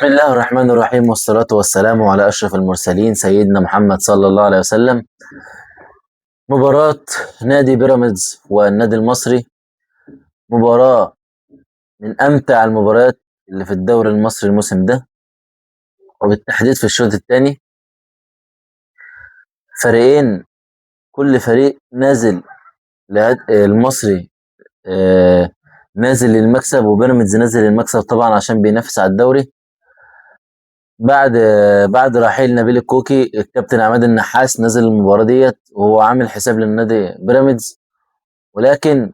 بسم الله الرحمن الرحيم، والصلاة والسلام على أشرف المرسلين سيدنا محمد صلى الله عليه وسلم. مباراة نادي بيراميدز والنادي المصري مباراة من أمتع المباريات اللي في الدوري المصري الموسم ده، وبالتحديد في الشوط الثاني. فريقين، كل فريق نازل المصري نازل للمكسب، وبيراميدز نازل للمكسب طبعا عشان بينافس على الدوري. بعد رحيل نبيل الكوكي، الكابتن عماد النحاس نزل المباراة ديت وهو عامل حساب للنادي بيراميدز، ولكن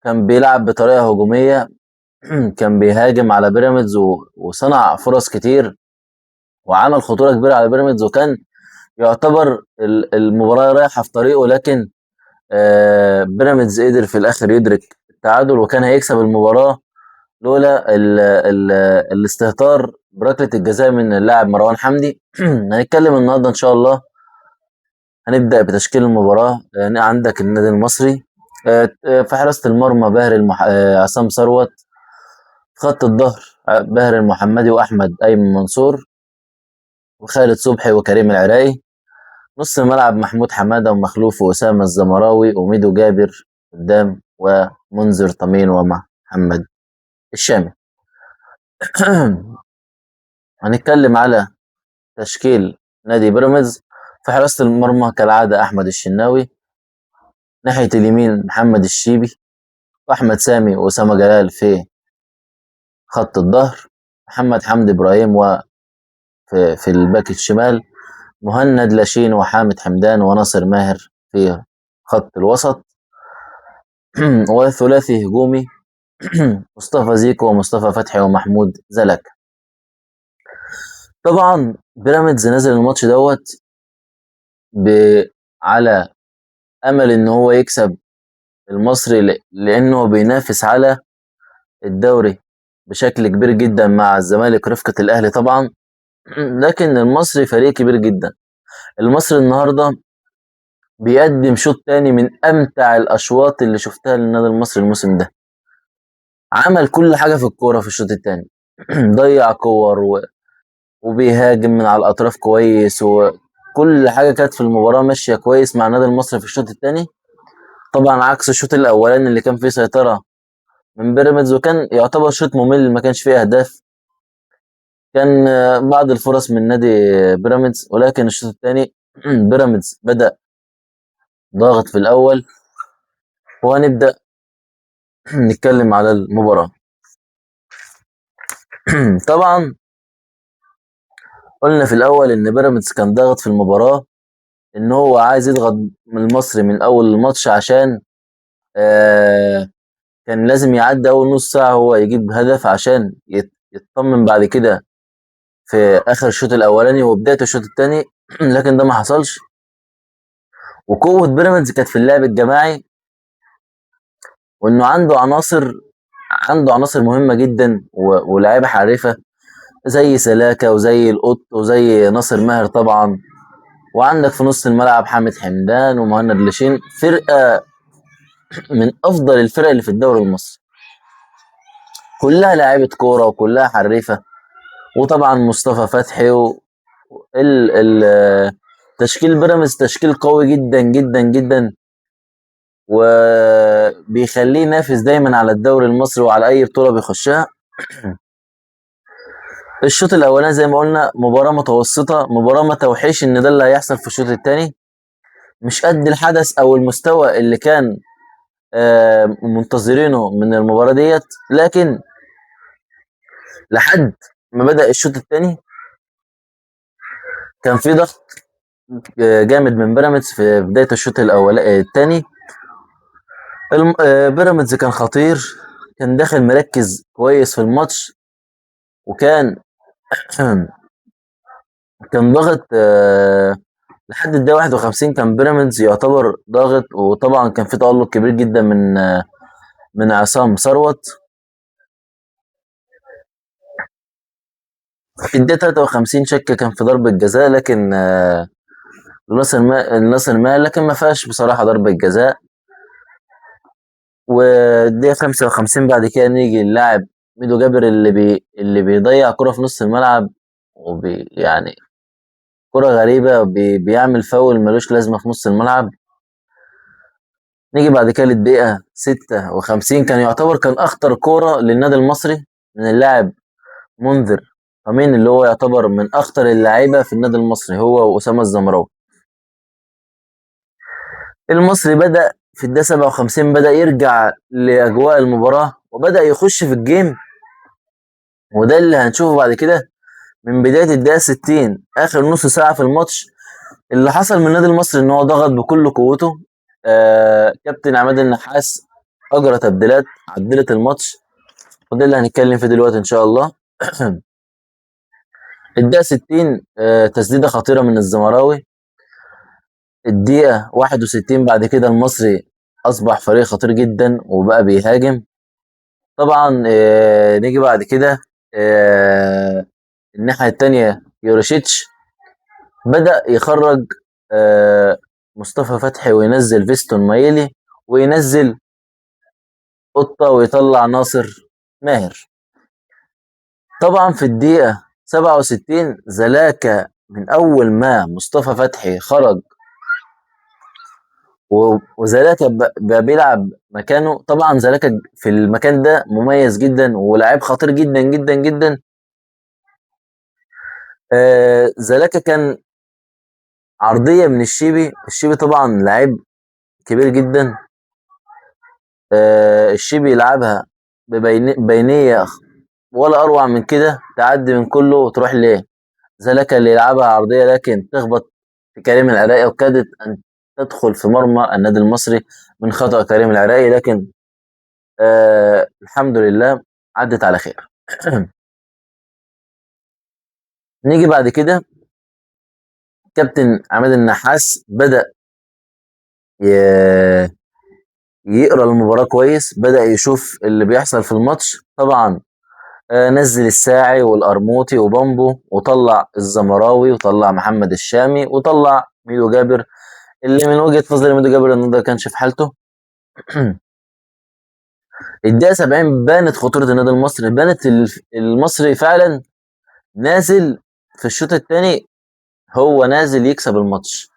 كان بيلعب بطريقة هجومية. كان بيهاجم على بيراميدز وصنع فرص كتير وعمل خطورة كبيرة على بيراميدز، وكان يعتبر المباراة رايحة في طريقه، لكن بيراميدز قدر في الآخر يدرك التعادل وكان هيكسب المباراة لولا ال ال الاستهتار بركلة الجزاء من اللاعب مروان حمدي. هنتكلم النهارده ان شاء الله، هنبدأ بتشكيل المباراة. عندك النادي المصري، في حراسة المرمى باهر المح... آه، عصام ثروت، في خط الظهر باهر المحمدي واحمد ايمن منصور وخالد صبحي وكريم العراقي. نص الملعب محمود حمادة ومخلوف وأسامة الزمراوي وميدو جابر قدام، ومنذر طمين ومحمد الشامي. هنتكلم على تشكيل نادي بيراميدز. في حراسة المرمى كالعادة أحمد الشناوي، ناحية اليمين محمد الشيبي وأحمد سامي وأسامة جلال في خط الظهر، محمد حمدي إبراهيم وفي الباك الشمال، مهند لاشين وحامد حمدان وناصر ماهر في خط الوسط، وثلاثي هجومي مصطفى زيكو ومصطفى فتحي ومحمود زلك. طبعا بيراميدز نزل الماتش دوت على امل ان هو يكسب المصري، لانه بينافس على الدوري بشكل كبير جدا مع الزمالك رفقة الاهلي طبعا. لكن المصري فريق كبير جدا. المصري النهارده بيقدم شوط تاني من امتع الاشواط اللي شفتها للنادي المصري الموسم ده. عمل كل حاجة في الكورة في الشوط التاني، ضيع كور وبيهاجم من على الاطراف كويس، وكل حاجة كانت في المباراة ماشية كويس مع النادي المصري في الشوط التاني. طبعا عكس الشوط الاولاني اللي كان فيه سيطرة من بيراميدز، وكان يعتبر شوط ممل ما كانش فيه اهداف، كان بعض الفرص من نادي بيراميدز. ولكن الشوط الثاني بيراميدز بدأ ضاغط في الاول. وهنبدأ نتكلم على المباراة. طبعا قلنا في الاول ان بيراميدز كان ضاغط في المباراة، ان هو عايز يضغط من المصري من اول الماتش، عشان كان لازم يعدي اول نص ساعة هو يجيب هدف عشان يطمن بعد كده في اخر الشوط الاولاني وبداية الشوط الثاني. لكن ده ما حصلش. وقوة بيراميدز كانت في اللعب الجماعي، وانه عنده عناصر مهمة جدا ولاعيبة حريفة زي سلاكة وزي القط وزي ناصر ماهر طبعا، وعندك في نص الملعب حامد حمدان ومهند لاشين. فرقة من افضل الفرق اللي في الدوري المصري، كلها لاعيبة كورة وكلها حريفة. وطبعا مصطفى فتحي تشكيل بيراميدز تشكيل قوي جدا جدا جدا، وبيخليه ينافس دايما على الدوري المصري وعلى اي بطولة بيخشها. الشوط الاولاني زي ما قلنا مباراة متوسطة، مباراة ما توحيش ان ده اللي هيحصل في الشوط الثاني، مش قد الحدث او المستوى اللي كان منتظرينه من المباراة ديت. لكن لحد ما بدأ الشوط الثاني كان في ضغط جامد من بيراميدز في بداية الشوط الأول الثاني. بيراميدز كان خطير، كان داخل مركز كويس في الماتش، وكان كان ضاغط لحد الدقيقة 51. كان بيراميدز يعتبر ضاغط، وطبعا كان في تألق كبير جدا من عصام ثروت. في الدقيقة 53 شك كان في ضربة جزاء، لكن ناصر ماهر، لكن ما فيهاش بصراحة ضربة جزاء. والدقيقة 55 بعد كده نيجي اللاعب ميدو جابر اللي بيضيع كرة في نص الملعب، يعني كرة غريبة، بيعمل فاول ملوش لازمة في نص الملعب. نيجي بعد كده للدقيقة 56، كان يعتبر كان أخطر كورة للنادي المصري من اللاعب منذر أمين، اللي هو يعتبر من أخطر اللعيبة في النادي المصري، هو وأسامة الزمراوي. المصري بدأ في الدقيقة 57، بدأ يرجع لأجواء المباراة وبدأ يخش في الجيم، وده اللي هنشوفه بعد كده من بداية الدقيقة 60 آخر نص ساعة في الماتش. اللي حصل من النادي المصري إن هو ضغط بكل قوته. كابتن عماد النحاس أجرى تبديلات عدلت الماتش، وده اللي هنتكلم فيه دلوقتي إن شاء الله. الدقيقة 60، تسديدة خطيرة من الزمراوي. الدقيقة 61 بعد كده المصري أصبح فريق خطير جدا وبقى بيهاجم. طبعا نيجي بعد كده، الناحية التانية يوروشيتش بدأ يخرج مصطفى فتحي وينزل فيستون مايلي وينزل قطة ويطلع ناصر ماهر. طبعا في الدقيقة 67 زلاكا من أول ما مصطفى فتحي خرج وزلاكا بقى بيلعب مكانه. طبعا زلاكا في المكان ده مميز جدا ولاعيب خطير جدا جدا جدا. زلاكا كان عرضية من الشيبي، الشيبي طبعا لعيب كبير جدا. الشيبي يلعبها بينية ولا أروع من كده، تعدي من كله وتروح ليه زلاكا اللي يلعبها عرضية، لكن تخبط في كريم العراقي وكادت أن تدخل في مرمى النادي المصري من خطأ كريم العراقي، لكن الحمد لله عدت على خير. نيجي بعد كده كابتن عماد النحاس بدأ يقرأ المباراة كويس، بدأ يشوف اللي بيحصل في الماتش. طبعا نزل الساعي والأرموطي وبامبو، وطلع الزمراوي وطلع محمد الشامي وطلع ميدو جابر، اللي من وجهة نظري ميدو جابر النهارده كانش في حالته. الدقيقة 70 بانت خطورة النادي المصري، بانت المصري فعلا نازل في الشوط الثاني، هو نازل يكسب الماتش.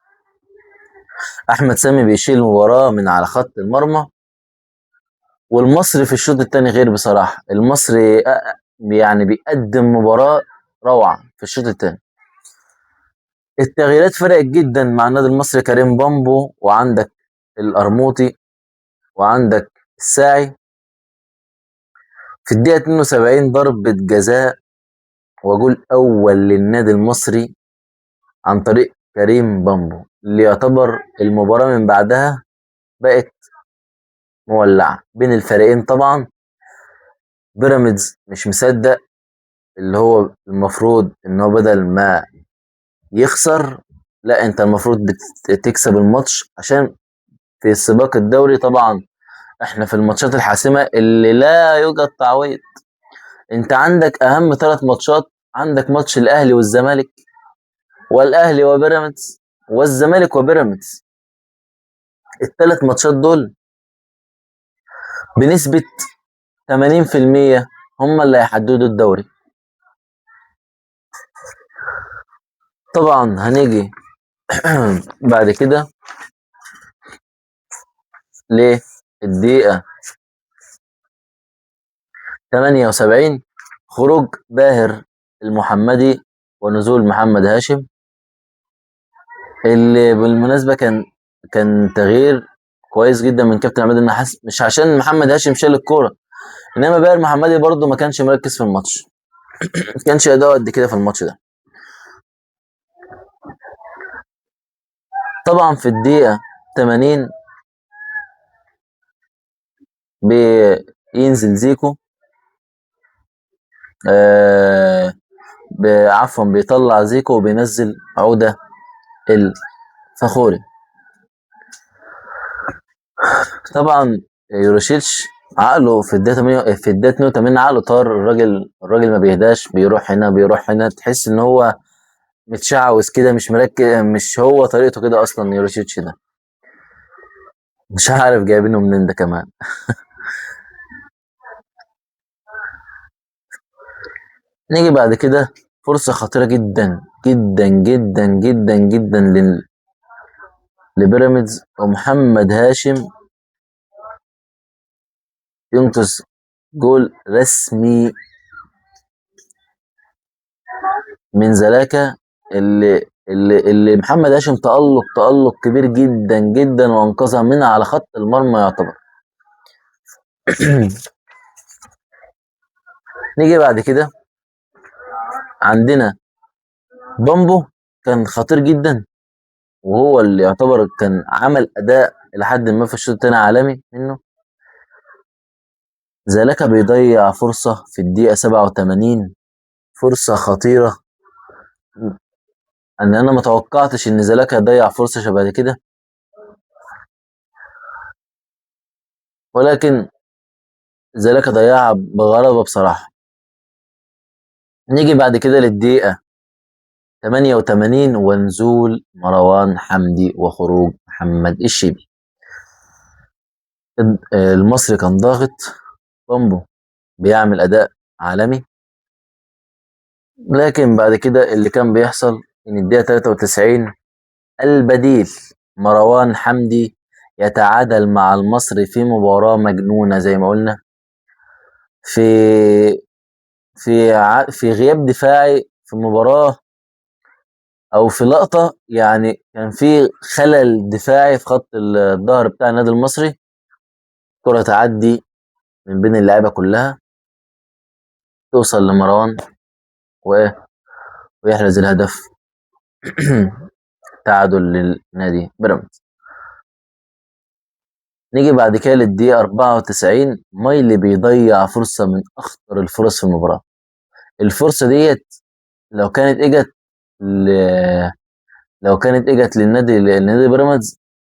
أحمد سامي بيشيل المباراة من على خط المرمى، والمصري في الشوط الثاني غير بصراحة. المصري بيقدم مباراة روعة في الشوط الثاني. التغييرات فرقت جدا مع النادي المصري، كريم بامبو وعندك الأرموطي وعندك الساعي. في الدقيقة 72 ضربة جزاء وجول أول للنادي المصري عن طريق كريم بامبو، اللي يعتبر المباراة من بعدها بقت مولعة بين الفريقين. طبعا بيراميدز مش مصدق، اللي هو المفروض ان هو بدل ما يخسر، لا انت المفروض تكسب الماتش عشان في سباق الدوري. طبعا احنا في الماتشات الحاسمة اللي لا يوجد تعويض، انت عندك اهم 3 ماتشات، عندك ماتش الاهلي والزمالك، والاهلي وبيراميدز، والزمالك وبيراميدز. الثلاث ماتشات دول بنسبة 80% هم اللي هيحددوا الدوري. طبعا هنيجي بعد كده للدقيقة 78، خروج باهر المحمدي ونزول محمد هاشم، اللي بالمناسبة كان تغيير كويس جدا من كابتن عماد النحاس، مش عشان محمد هاشم شال الكورة، انما باهر محمدي برضو ما كانش مركز في الماتش، ما كانش اداؤه قد كده في الماتش ده. طبعا في الدقيقة 80 بينزل زيكو، عفوا بيطلع زيكو وبينزل عودة الفخوري. طبعا يوروشيتش عقله في الدقيقة 8، في الدقيقة 82 عقله طار، الراجل ما بيهداش، بيروح هنا بيروح هنا، تحس ان هو متشعوذ كده، مش مركز، مش هو طريقته كده اصلا يوروشيتش ده، مش عارف جايبينه منين ده كمان. نيجي بعد كده فرصة خطيرة جدا جدا جدا جدا جدا لبيراميدز، ومحمد هاشم ينقذ جول رسمي من زلاكا، اللي محمد هاشم تألق كبير جدا جدا وانقذها من على خط المرمى يعتبر. نيجي بعد كده عندنا بامبو كان خطير جدا، وهو اللي يعتبر كان عمل اداء لحد ما في الشوط الثاني عالمي منه. زلاكا بيضيع فرصة في الدقيقة 87، فرصة خطيرة، ان انا ما توقعتش ان زلاكا يضيع فرصة شبه كده، ولكن زلاكا ضيعها بغرابة بصراحة. نيجي بعد كده للدقيقة 88 ونزول مروان حمدي وخروج محمد الشيبي. المصري كان ضاغط، بامبو بيعمل أداء عالمي، لكن بعد كده اللي كان بيحصل إن الدقيقة 93 البديل مروان حمدي يتعادل مع المصري في مباراة مجنونة زي ما قلنا، في غياب دفاعي في مباراة أو في لقطة، يعني كان في خلل دفاعي في خط الظهر بتاع النادي المصري، كرة تعدي من بين اللعيبة كلها توصل لمروان ويحرز الهدف. تعادل للنادي بيراميدز. نيجي بعد كده للدقيقة 94، مايلي بيضيع فرصة من أخطر الفرص في المباراة. الفرصة ديت لو كانت اجت لو كانت اجت للنادي بيراميدز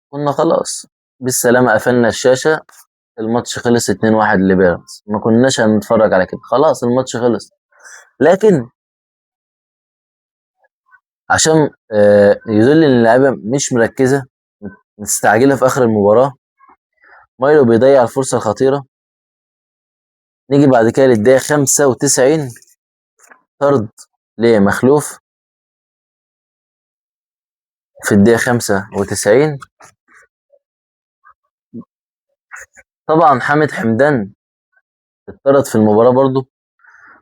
كنا خلاص بالسلامة، قفلنا الشاشة، الماتش خلص 2-1 لبيراميدز، ما كناش هنتفرج على كده، خلاص الماتش خلص. لكن عشان يدل ان اللعيبة مش مركزة، مستعجلة في آخر المباراة، مايلو بيضيع الفرصة الخطيرة. نيجي بعد كده للدقيقة 95، طرد لمخلوف في الدقيقة 95. طبعا حامد حمدان اتطرد في المباراة برضو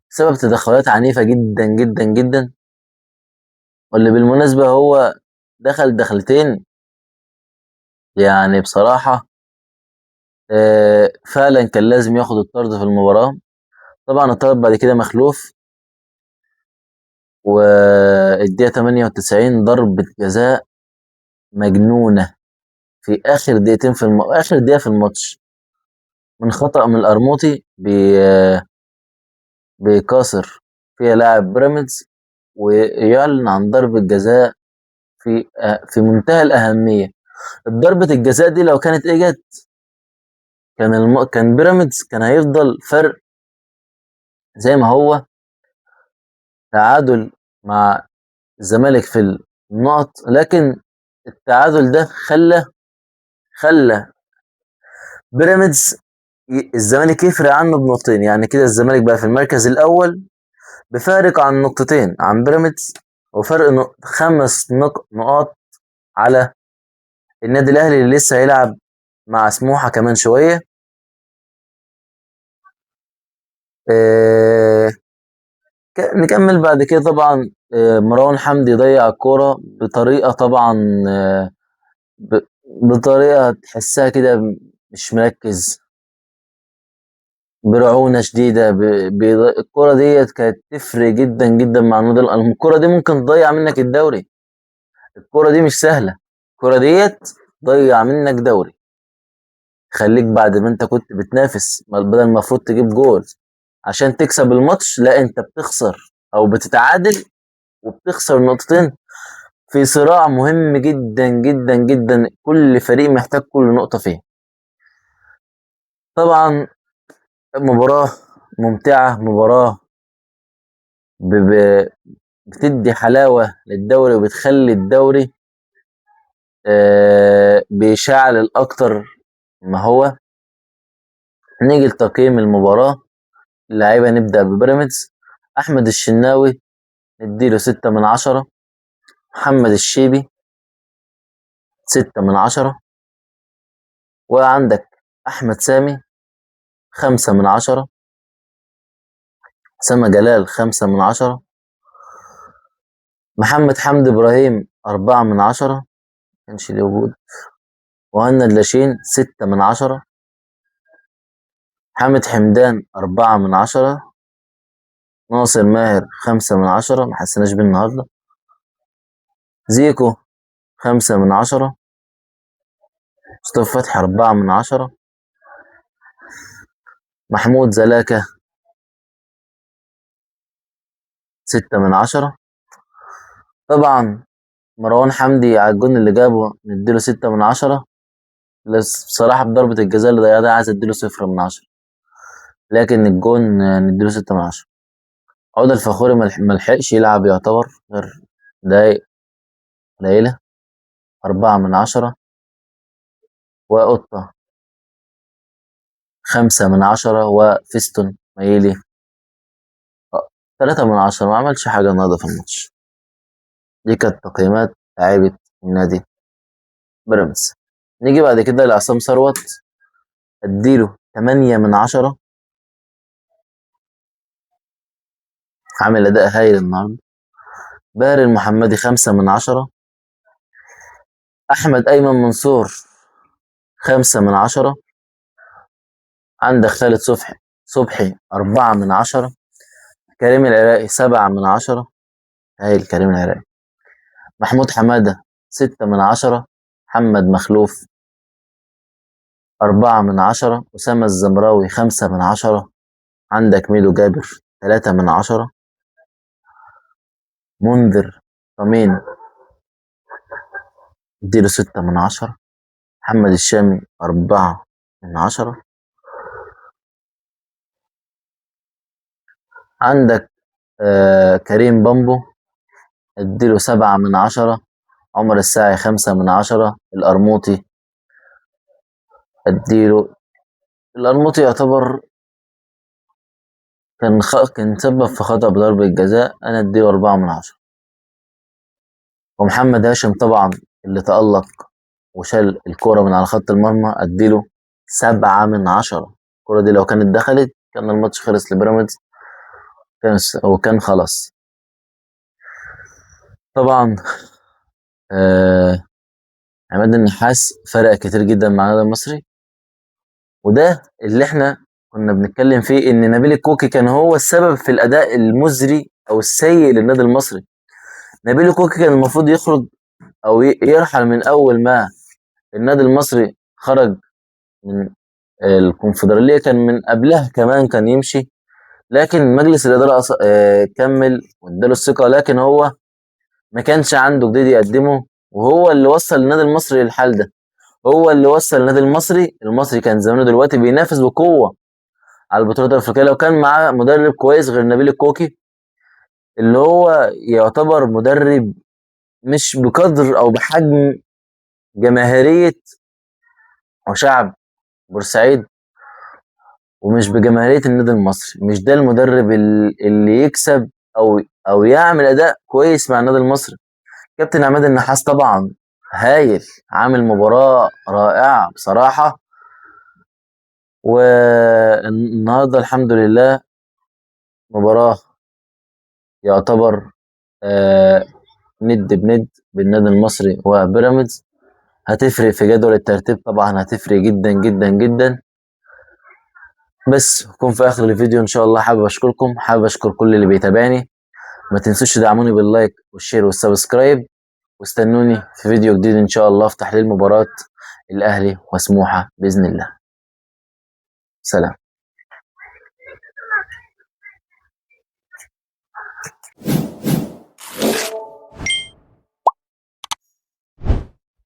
بسبب تدخلات عنيفة جدا جدا جدا، واللي بالمناسبة هو دخل دخلتين يعني بصراحة فعلا كان لازم ياخد الطرد في المباراة. طبعا اتطرد بعد كده مخلوف، والدقيقة 98 ضربة جزاء مجنونة في آخر دقيقتين في آخر دقيقة في الماتش، من خطأ من الأرموطي بيكسر فيها لاعب بيراميدز ويعلن عن ضربة جزاء في منتهى الأهمية. ضربة الجزاء دي لو كانت اجت كان بيراميدز كان هيفضل فرق زي ما هو، تعادل مع الزمالك في النقط، لكن التعادل ده خلى بيراميدز الزمالك يفرق عنه بنقطتين، يعني كده الزمالك بقى في المركز الأول بفارق عن نقطتين عن بيراميدز، وفرق 5 نقاط على النادي الأهلي اللي لسه هيلعب مع سموحة كمان شوية. نكمل بعد كده. طبعا، مروان حمدي ضيع الكورة بطريقة طبعا، بطريقة تحسها كده مش مركز، برعونة شديدة، الكورة ديت كانت تفرق جدا جدا مع النادي الأهلي. الكورة دي ممكن تضيع منك الدوري، الكورة دي مش سهلة، الكورة ديت تضيع منك دوري، خليك بعد ما انت كنت بتنافس بدل المفروض تجيب جول عشان تكسب الماتش، لا انت بتخسر او بتتعادل وبتخسر نقطتين في صراع مهم جدا جدا جدا، كل فريق محتاج كل نقطة فيه. طبعا مباراة ممتعة، مباراة بتدي حلاوة للدوري وبتخلي الدوري، بيشعل أكتر ما هو. نيجي لتقييم المباراة. اللعيبة نبدأ ببيراميدز. أحمد الشناوي نديله 6 من 10. محمد الشيبي 6 من 10. وعندك أحمد سامي 5 من 10. أسامة جلال 5 من 10. محمد حمدي إبراهيم 4 من 10، كانش ليه وجود. مهند لاشين 6 من 10. حامد حمدان 4 من 10. ناصر ماهر 5 من 10، ما حسيناش بيه النهاردة. زيكو 5 من 10. مصطفى فتحي 4 من 10. محمود زلاكة 6 من 10. طبعا مروان حمدي على الجون اللي جابه نديله 6 من 10، بس بصراحة بضربة الجزاء اللي ضيعها ده عايز اديله 0 من 10، لكن الجون نديله 6 من 10. عودة الفخوري ملحقش يلعب يعتبر غير دقايق قليلة، 4 من 10. وقطة 5 من 10. وفيستون مايلي 3 من 10، ما عملش حاجة النهاردة في الماتش. دي كانت تقييمات لاعيبة النادي بيراميدز. نيجي بعد كده لعصام ثروت، اديله 8 من 10، عامل أداء هايل النهاردة. باهر المحمدي 5 من 10. أحمد أيمن منصور 5 من 10. عندك خالد صبحي 4 من 10. كريم العراقي 7 من 10، هايل كريم العراقي. محمود حمادة 6 من 10. محمد مخلوف 4 من 10. أسامة الزمراوي 5 من 10. عندك ميدو جابر 3 من 10. منذر طمين اديله 6 من 10. محمد الشامي 4 من 10. عندك كريم بامبو اديله 7 من 10. عمر الساعي 5 من 10. القرموطي اديله، القرموطي يعتبر كان سبب في خطأ بضربة الجزاء، أنا اديله 4 من 10. ومحمد هاشم طبعا اللي تألق وشال الكرة من على خط المرمى اديله 7 من 10. الكرة دي لو كانت دخلت كان الماتش خلص لبيراميدز، وكان خلاص. طبعا عماد النحاس فرق كتير جدا مع النادي المصري، وده اللي احنا كنا بنتكلم فيه، ان نبيل الكوكي كان هو السبب في الاداء المزري او السيء للنادي المصري. نبيل الكوكي كان المفروض يخرج او يرحل من اول ما النادي المصري خرج من الكونفدرالية، كان من قبلها كمان كان يمشي، لكن مجلس الإدارة كمل واداله الثقة، لكن هو ما كانش عنده جديد يقدمه، وهو اللي وصل النادي المصري للحال ده، هو اللي وصل النادي المصري. المصري كان زمانه دلوقتي بينافس بقوة على البطولات الأفريقية لو كان معاه مدرب كويس غير نبيل الكوكي، اللي هو يعتبر مدرب مش بقدر أو بحجم جماهيرية وشعب بورسعيد، ومش بجماهيرية النادي المصري. مش ده المدرب اللي يكسب أو يعمل أداء كويس مع النادي المصري. كابتن عماد النحاس طبعا هايل، عامل مباراة رائعة بصراحة، والنهارده الحمد لله مباراة يعتبر ند بند بالنادي المصري وبيراميدز، هتفرق في جدول الترتيب طبعا، هتفرق جدا جدا جدا. بس يكون في اخر الفيديو ان شاء الله. حابب اشكركم، حابب اشكر كل اللي بيتابعني، ما تنسوش تدعموني بال like وال share وال subscribe، واستنوني في فيديو جديد ان شاء الله في تحليل مباراة الاهلي وسموحة باذن الله. سلام.